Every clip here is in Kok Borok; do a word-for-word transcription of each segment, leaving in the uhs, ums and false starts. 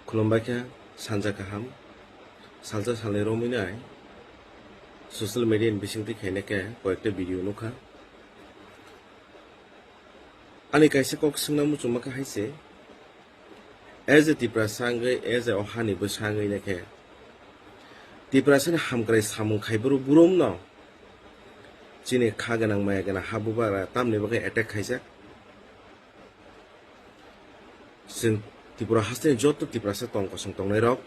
Khulumbai kha, sanja kaham. Salsa salnwi romwi nai social media ni bisingtwi khaina khe koyekta video nukha. Ani kaisa kok swngna muchungma kha hai se, as a Tiprasa wngwi, as a o hani bwsa wngwi nai khe Tiprasani hamkrai samung khai buru burumno chini kha gwnang maya gwnang ha bubagra tamni bagwi attack khaijak. Chwng Tripura hasteni joto Tiprasa tong kosong tongnairok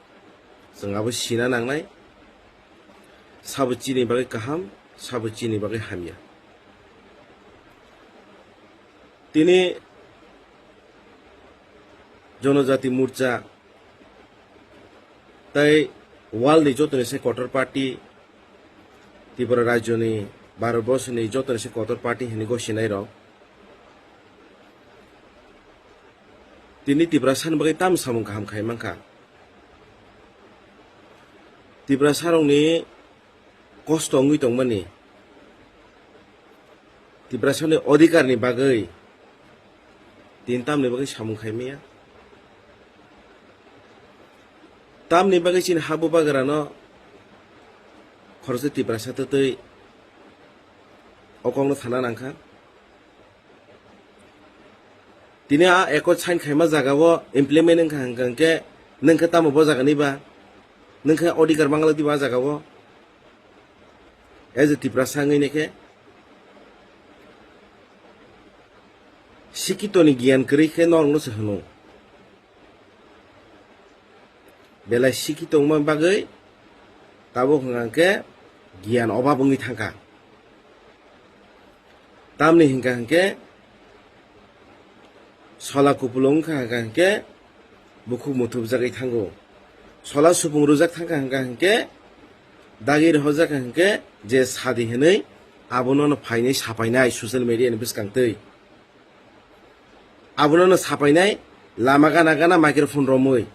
chwng abo sina nangnai, sabo chini bagwi kaham, sabo chini bagwi hamya. Tini Jonojati Morcha tei world ni joto ni se kotor party, Tripura rajyo ni, Bharat borso ni joto ni se kotor party hinwi gosinai rok tini Tiprasa ni bagwi tam samung kaham khai mankha. Tiprasa rok ni kosto wngwi tongmani, Tiprasa ni odhikar ni bagwi tini tamni bagwi samung khai maya. Tamni bagwi chini ha bubagra no khoroksa Tiprasa twtwi o kok no sana nangkha. Tini a accord sign khaima jaga o implement wngkha hwnkha hwnkhe nwng khe tamo bo jaga ni ba? Nwng khe odhikar manglak di ba a jaga o? As a Tiprasa wngwi nai khe sikito ni giyan kwrwi khe norok no se hwno. Belai sikito wngma bagwi tabuk hwnkha hwnkhe giyan obab wngwi thangkha. Tamni hwnkha hwnkhe sola kupulung wngkha hwnkha hwnkhe bukhuk muthubjagwi thango. Sola supung rwjak thangkha hwnkha hwnkhe dagi rohorjak hwnkhe je sadi hinwi abono no phainai sapainai social media ni bwskang twi. Abono no sapainai lama gana gana microphone romwi.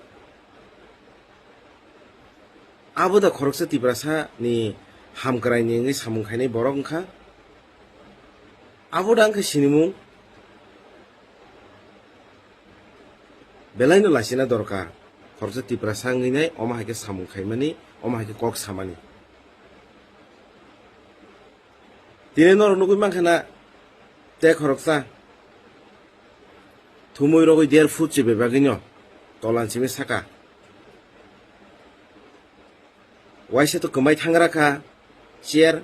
Abo da khoroksa Tiprasa ni hamkrai ni wngwi samung khainai borok wngkha. Abo da wngkha sinimung. Belai no lasina dorkar. Khoroksa Tiprasa wngwi nai omo hai khe samung khaimani, omo hai khe kok samani. Tini norok nugwi mankha na, tei khoroksa thumui rogwi der foot se bebagwino tolan simi saka. Waisa to kwmai thangra kha, chair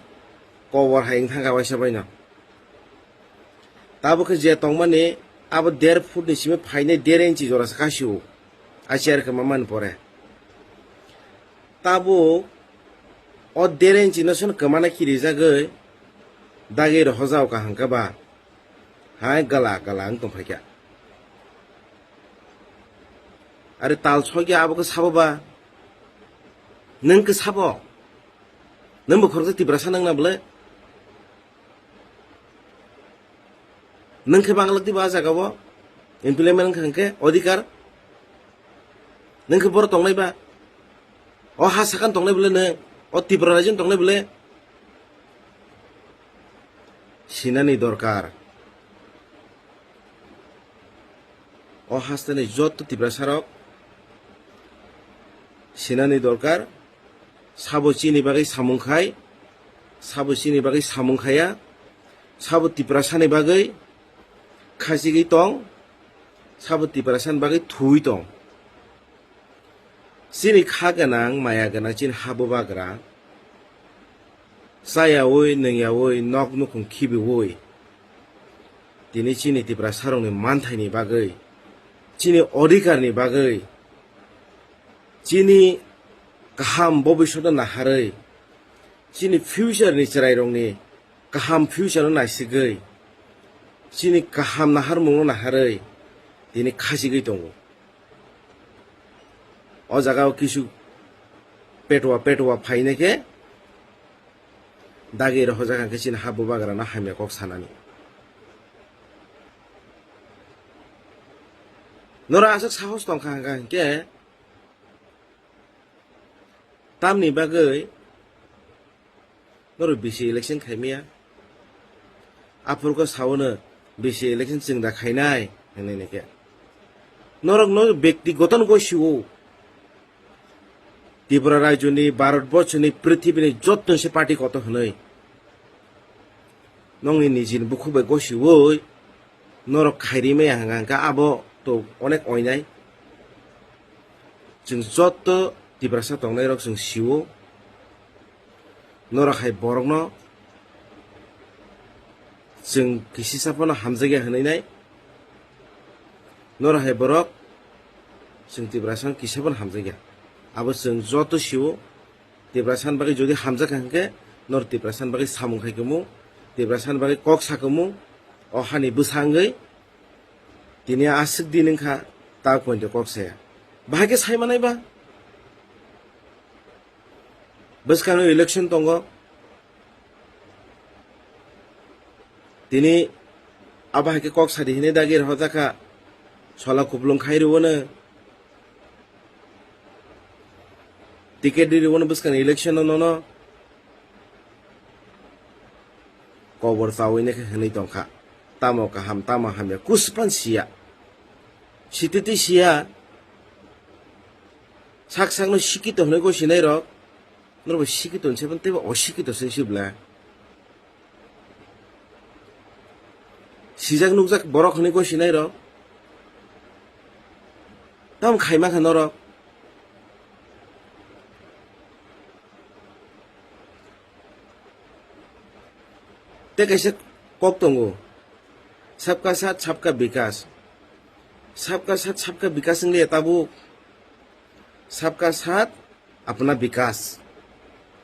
cover hai wng thangkha waisa baino. Tabuk khe je tongmani abo der foot ni simi phainai der inchi jora sa kasio, a chair kwma mani pore. Tabuk o der inchi no sano kwmana kirijagwi dagi rohorjao kaham khe ba hai gala gala wng tongphaikha. Are tal sokya abo khe sabo ba? Nwng khe sabo? Nwng bo khoroksa Tiprasa nang na bwle? Nwng khe banglak di ba a jaga o? Implement wngkha hwnkhe odhikar? Nwng khe boro tongnai ba? O ha sakhan tongnai bwle nwng? O Tripura rajyo tongnai bwle? Sinani dorkar. O hasteni joto Tiprasa rok sinani dorkar. Sabo chini bagwi samung khai, sabo chini bagwi samung khaya, sabo Tiprasani bagwi khachigwi tong, sabo Tiprasani bagwi thuwi tong. Chini kha gwnang, maya gwnang chini ha bubagra chayawi, nwngyawi, nok nukhung khibiwi tini chini Tiprasa rokni manthaini bagwi, chini odhikar ni bagwi, chini kaham bobiswt no naharwi, chini future ni chwrairokni kaham future no naisigwi, chini kaham naharmung no naharwi tini khachigwi tongo. O jaga o kisu petwa petwa phainai khe dagi rohorjak hwnkhe chini ha bubagra no hamya kok sanani. Norok aswk sahos tongkha hwnkha hwnkhe tamni bagwi norok bisi election khaimaya? Aphuru khe saono bisi election chwng da khainai hinwi khe norok no bektigoto no goi sio. Tripura rajyoni, Bharat borchoni, prithibini jottoni se party kotor hwnwi. Nongni nijini bukhuk bai gosiwi norok khairi maya hwnka hwnka abo to onek oinai. Chwng jotto Tiprasa tongnairok chwng sio. Norok hai borokno chwng kisisa phano hamjakya hwnwi nai. Norok hai borok chwng Tiprasa kisa phano hamjakya. Abo chwng joto sio. Tiprasa ni bagwi jodi hamjak kha hwnkhe, nor Tiprasa ni bagwi samung khai kamo, Tiprasa ni bagwi kok sa kamo, o hani bwsa wngwi tini aswk din wngkha, ta pointe kok saya. Bahai khe sai manai ba? Bwskango election tongo. Tini abo hai khe kok sadi hinwi dagi rohorjak kha, sola kupulung khai rwno. Ticket ri rwno bwskang election no nono. Kobor chawi ne khe hwnwi tongkha. Tamo kaham, tamo hamya, kuspan siya. Sititi siya. Sak sakno sikito hwnwi goi sinai rok. Norbo sikito hwnse ban teibo osikito se sibla. Sijak nukjak borok hwnwi goi sinai rok. Tam khaima kha norok. Tei kaisa kok tongo. Sabka sat, sabka bikas. Sabka sat, sabka bikas wngya tabuk. Sabka sat, apna bikas.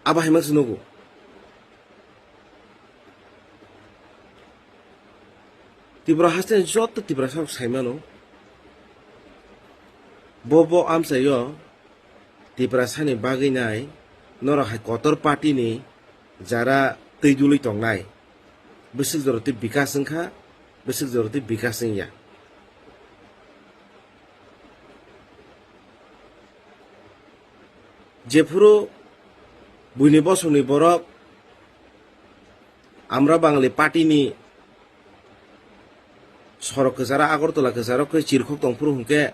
Abo hai mangsa nugo. Tripura haste joto Tiprasa rok sai mano. Bo bo amchaio Tiprasa ni bagwi nai norok hai kotor party ni jara twi dului tongnai. Bwswk jora twi bikas wngkha, bwswk jora twi bikas wngya. Jephuru buini bosongni borok Amra Bangali party ni sorok kwcharo Agartala kwcharo khe chirkhok tongphuru hwnkhe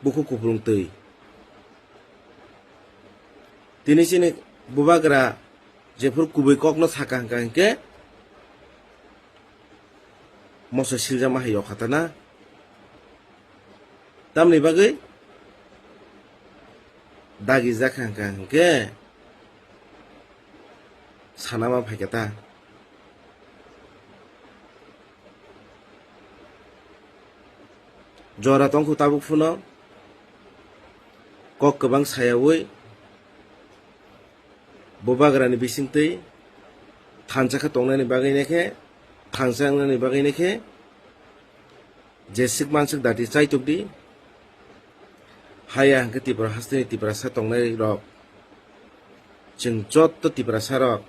bukhuk kupulung twi. Tini chini bubagra jephuru kubui kokno saka hwnkha hwnkhe moso siljama hai yokhatana. Tamni bagwi dagi jakha hwnkha hwnkhe sanama phaikha ta. Jora tongkhu tabuk phano kok kwbang sayawi bubagrani bisingtwi thansa khe tongnani bagwi nai khe, thansa wngnani bagwi nai khe, jeswk manswk dati chaitok di. Haya hwnkhe Tripura hasteni Tiprasa tongnai rok, chwng jotto Tiprasa rok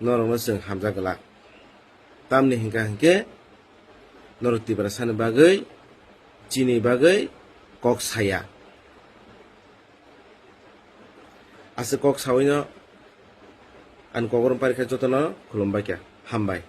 norokno chwng hamjak glak. Tamni hwnkha hwnkhe norok Tiprasani bagwi, chini bagwi kok saya. Aswk kok sawino ani kogorom parikha jotono khulumbai kha. Hambai.